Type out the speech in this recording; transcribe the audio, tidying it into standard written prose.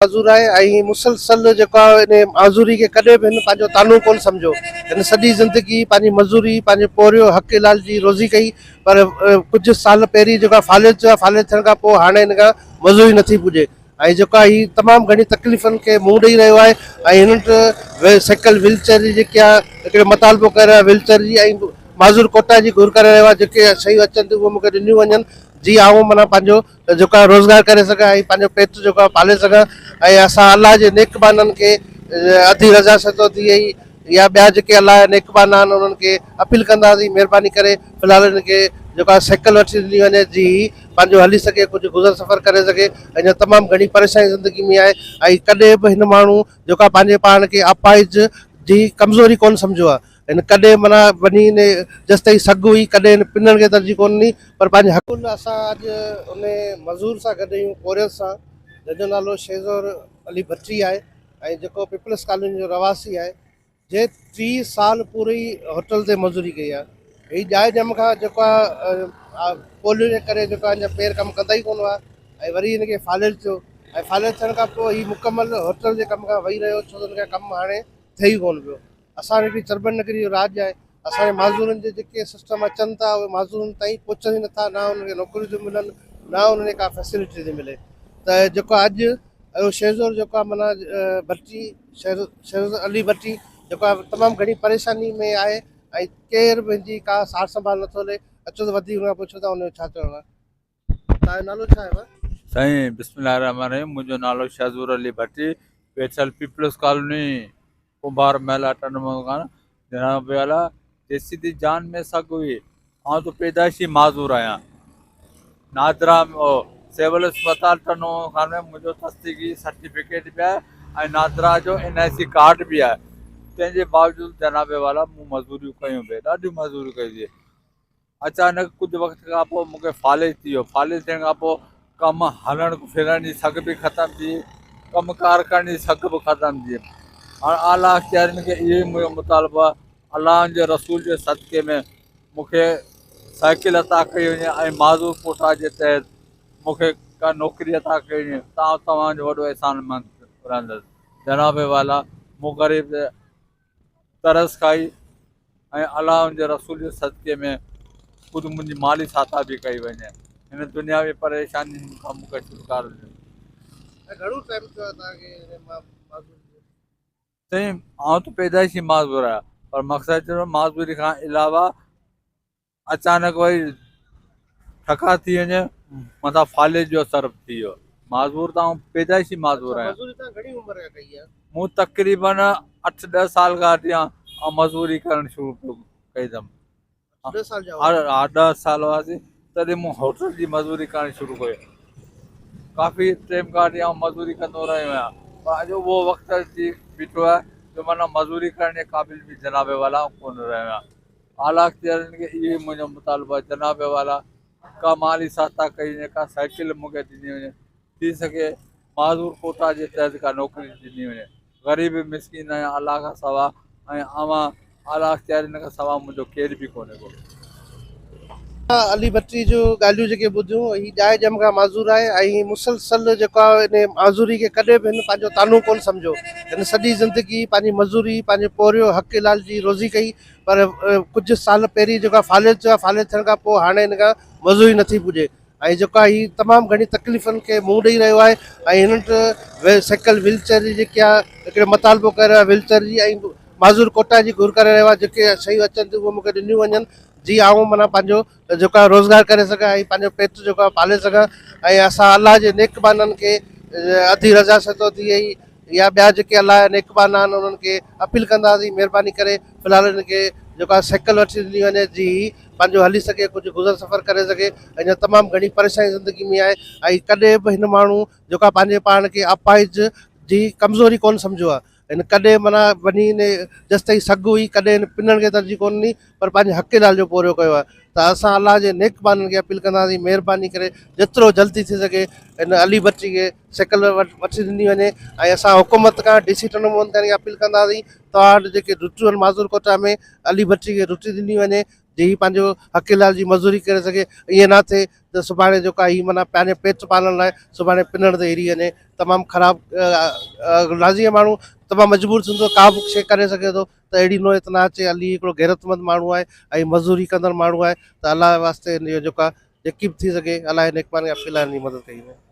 معذور آهي ۽ مسلسل جيڪو آهي ان معذوري کي ڪڏهن به هن پنهنجو طعنو ڪونه سمجهيو. هن سڄي زندگي پنهنجي مزوري، پنهنجو پورهيو، حق حلال جي روزي ڪئي پر ڪجهه سال پهرين جيڪو آهي فالج ٿيو آهي، فالج ٿيڻ کان پوء هاڻي هن کان مزوري نٿي پڄي ۽ جيڪو آهي هي تمام گهڻي تڪليفن کي منهن ڏئي رهيو آهي ۽ هن وٽ سائيڪل ويل چيئر جي جيڪي آهي هڪڙي مطالبو ڪري رهيو آهي ويل چيئر جي ۽ معذور ڪوٽا جي گهر ڪري رهيو آهي جيڪي شيون اچن ٿيون اهي مون کي ڏنيون وڃن جي آئون معنيٰ پنهنجو ته جيڪو آهي روزگار ڪري سگهان ۽ پنهنجو پيٽ جيڪو آهي پالي سگهان ۽ اسان الله جي نيڪ ٻانهن کي اڌي رضا ستو ٿي ۽ يا ٻيا جيڪي الله جا نيڪ ٻانها آهن انهن کي اپيل ڪنداسين مهرباني ڪري في الحال هن کي جيڪو آهي سائيڪل وٺي ڏني وڃي جي هي پنهنجو هلي سگهي ڪجهه گذر سفر ڪري سگهي اڃا تمام گهڻي پريشاني زندگي ۾ آهي ۽ ڪڏهن به هن ماڻهو جيڪو آهي پنهنجي پاڻ کي اپاهج جي ڪمزوري ڪونه سمجهيو آهي هن ڪڏهن معنيٰ وڃي هن جيستائين سگهه هئي ڪڏهن هن پنڻ کي ترجيح ڪونه ڏني پر پنهنجي حق. اسان اڄ ان مزور سان گڏ آهيون پورهيت سان جنهن جو نالو شيزور علي ڀٽي آهي ۽ جيڪو پيپلز ڪالوني جو رهواسي آهي جنهن 30 سال پوري هوٽل تي مزوري ڪئي آهي هي ڄائي ڄم کان جيڪو آهي پوليو جي ڪري جيڪو آهي هن جا پير ڪم ڪندا ئي ڪونه هئا ۽ وري هن کي فالج ٿيو ۽ فالج ٿيڻ کان پوء هي مڪمل هوٽل جي ڪم کان ويهي رهيو ڇو ته هن کان ڪم هاڻي ٿئي ئي ڪونه پيو اسان وٽ هڪڙي چرٻٽ نگري جو راڄ آهي، اسان جي معذورن جي جيڪي سسٽم اچن ٿا اهي معذورن تائين پهچن ئي نٿا، نه انهن کي نوڪريون ٿيون ملن نه انهن کي ڪا فيسلٽي ٿي ملي ته جيڪو اڄ اهو شهزور جيڪو آهي معنيٰ ڀٽي شهزور علي ڀٽي جيڪو آهي تمام گهڻي پريشاني ۾ آهي ۽ ڪير به هن جي ڪا سار سنڀال نٿو لهي، اچو ته وڌيڪ هن کان پڇون ٿا ان جو ڇا چوڻ آهي. توهان جو نالو ڇا آهي؟ سائين بسم الله الرحمٰن الرحيم منهنجو نالو شهزور علي ڀٽي ويٺل پيپلز ڪالوني ڪنڀار محلا ٽنڊو محمد خان جناب والا جيسين تائين جان ۾ سگهه هئي آئون ته پيدائشي معذور آهيان نادرا سول اسپتال ٽنڊو محمد خان ۾ منهنجو تصديقي سرٽيفڪيٽ به آهي ۽ نادرا جو اين آء سي ڪارڊ به آهي تنهن جي باوجود جناب والا مون مزوريون ڪيون پئي ڏاڍيون مزوريون ڪيون اچانڪ ڪجهه وقت کان پوء مون کي فالج ٿي ويو. فالج ٿيڻ کان پوء ڪم هلڻ ڦرڻ جي سگهه به ختم ٿي وئي، ڪم ڪار ڪرڻ جي سگهه به ختم ٿي وئي. هاڻ اعليٰ اختيارين کي اهو ئي منهنجو مطالبو آهي الله ۽ جي رسول جي صدقي ۾ مون کي سائيڪل عطا ڪئي وڃي ۽ معذور ڪوٽا جي تحت مون کي ڪا نوڪري عطا ڪئي وڃي ته آئون توهان جو وڏو احسانمند رهندس. جناب والا مون غريب تي ترس کائي ۽ الله ان جي رسول جي صدقي ۾ ڪجهه منهنجي مالي سهائتا به ڪئي وڃي هن دنياوي پريشانين کان مون کي ڇوٽڪارو ڏنو. ۽ گهڻو ٽائيم ٿيو آهي توهان کي هن معذوري جو؟ سائين آئون ته پيدائشي معذور آهيان پر مقصد چوڻ معذوري کان علاوه اچانڪ وري ٺڪا ٿي وڃي مٿان فالج جو اثر به ٿي ويو معذور ته آئون پيدائشي معذور آهيان مزوري تان گهڻي عمر کان ڪئي آهي؟ مون تقريبن اٺ ڏهه سال کان وٺي آئون مزوري ڪرڻ شروع ڪئي اٿم. اٺ ڏهه سال جا هئا؟ ها ڏهه سال هئاسين تڏهن مون هوٽل جي مزوري ڪرڻ شروع ڪئي. ڪافي ٽيم کان وٺي آئون مزوري ڪندو رهيو آهيان پر اڄ اهو وقت اچي بيٺو آهي جو معنيٰ مزوري ڪرڻ جي قابل به جناب والا آئون ڪونه رهيو آهيان. اعليٰ اختيارين کي اهو ئي منهنجو مطالبو آهي جناب والا ڪا مالي سهائتا ڪئي وڃي ڪا سائيڪل مون کي ڏني وڃي ٿي سگهي معذور ڪوٽا جي تحت ڪا نوڪري ڏني وڃي غريب مسڪين آهيان الله کان سوا ۽ اوهان اعليٰ اختيارين کان سوا منهنجو ڪير به ڪونهي ڪو. علي ڀٽي جون ڳالهيون جيڪي ٻڌيون هي ڄائي ڄم کان معذور آهي ۽ مسلسل جيڪو آهي ان معذوري کي ڪڏهن به هن پنهنجو طعنو ڪونه سمجهيو هن سڄي زندگي پنهنجي مزوري پنهنجو پورهيو حق حلال جي روزي ڪئي پر ڪجهه سال پهرين جيڪو آهي فالج ٿيو آهي فالج ٿيڻ کان پوء هاڻي هن کان مزوري نٿي پڄي ۽ جيڪو آهي هي تمام گهڻي تڪليفن کي منهن ڏئي رهيو آهي ۽ هن وٽ سائيڪل ويل چيئر جي جيڪي آهي هڪڙي مطالبو ڪري رهيو آهي ويل چيئر جي ۽ معذور ڪوٽا جي گهر ڪري رهيو آهي جيڪي شيون اچن ٿيون اهي مون کي ڏنيون وڃن جي آئون معنيٰ پنهنجو جيڪو آهي روزگار ڪري سگهان ۽ پنهنجو پيٽ جيڪو آهي پالي سگهان ۽ اسان الله جي نيڪ ٻانهن کي اڌي رضا ستو ٿي ۽ يا ٻيا جيڪي الله جا نيڪ ٻانها آهن انهن کي اپيل ڪنداسين مهرباني ڪري في الحال هن کي جيڪو آهي سائيڪل وٺي ڏني وڃي جي هي پنهنجو هلي سگهي ڪجهه گذر سفر ڪري سگهي اڃا تمام گهڻي پريشاني زندگي ۾ آهي ۽ ڪڏهن به هن ماڻهو جيڪو آهي پنهنجي پاڻ کي اپاهج جي ڪمزوري ڪونه سمجهيو آهي هن ڪڏهن معنيٰ وڃي هن جيستائين سگهه هئي ڪڏهن هن پنڻ کي ترجيح ڪونه ڏني پر پنهنجي حق حلال جو پورهيو ڪيو آهي ته اسان الله جي نيڪ ٻانهن کي اپيل ڪنداسين مهرباني ڪري جيترو جلدي ٿي سگهي هن علي بچي کي سائيڪل وٺي ڏني وڃي ۽ اسان حڪومت کان ڊي سي ٽنڊو محمد خان کي اپيل ڪنداسين توهان وٽ جيڪي ڊيوٽيون آهن معذور ڪوٽا ۾ علي بچي کي ڊيوٽي ڏني وڃي جي هي پنهنجو حق حلال جي مزوري ڪري سگهي ائين نه ٿئي ته سڀاڻي جيڪو آهي هي معنيٰ پنهنجي پيٽ پالڻ لاء سڀاڻي پنڻ تي هري وڃي. تمام خراب راضي ماڻهو تمام مجبور ٿيندو، ڪا به شيء ڪري سگهي ٿو ته اهڙي نوعيت نه اچي. علي هڪڙو غيرتمند ماڻهو آهي ۽ مزوري ڪندڙ ماڻهو آهي ته الله جي واسطي هن جو جيڪو آهي جيڪي به ٿي سگهي الله جي نيڪ پاڻ کي اپيل آهي هن جي مدد ڪئي وڃي.